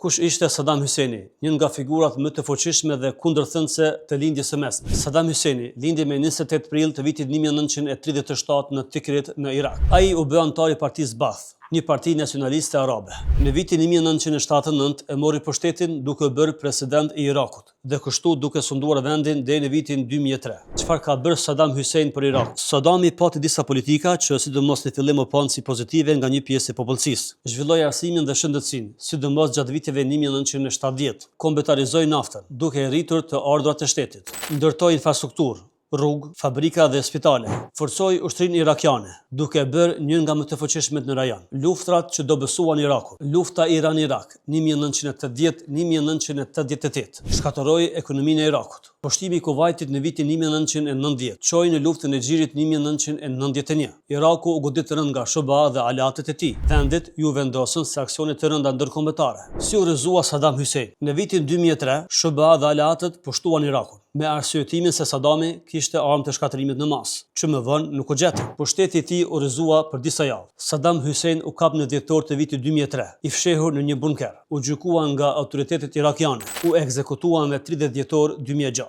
Kush ishte Saddam Husseini, një nga figurat më të fuqishme dhe kundërthënëse të Lindjes së Mesme? Saddam Husseini lindi me 28 prill të vitit 1937 në Tikrit në Irak. Ai u bë anëtar i partisë Ba'ath, një parti nacionaliste arabe. Në vitin 1979 e mori pushtetin duke u bërë president i Irakut dhe kështu duke sunduar vendin deri në vitin 2003. Çfarë ka bërë Saddam Hussein për Irakun? Saddami pati disa politika që sidomos në fillim u panë si pozitive nga një pjesë e popullsisë. Zhvilloi arsimin dhe shëndetësinë, sidomos gjatë viteve 1970. Kombëtarizoi naftën, duke rritur të ardhurat e shtetit. Ndërtoi infrastrukturë, rrugë, fabrika dhe spitale. Forcoi ushtrinë irakiane, duke e bërë një nga më të fuqishmet në rajon. Luftrat që dobësuan Irakun. Lufta Iran-Irak, 1980-1988, shkatërroi ekonominë e Irakut. Pushtimi i Kuvajtit në vitin 1990 çoi në luftën e Gjirit 1991. Iraku u godit rënd nga SHBA dhe aleatët e tij. Vendit iu vendosën sanksione të rënda ndërkombëtare. Si u rrëzua Saddam Hussein? Në vitin 2003, SHBA dhe aleatët pushtuan Irakun, me arsyetimin se Saddami kishte armë të shkatërrimit në masë, që më vonë nuk u gjetën. Pushteti i tij u rrëzua për disa javë. Saddam Hussein u kap në dhjetor të vitit 2003, i fshehur në një bunker. U gjykua nga autoritetet irakiane. U ekzekutua me 30 dhjetor 2006.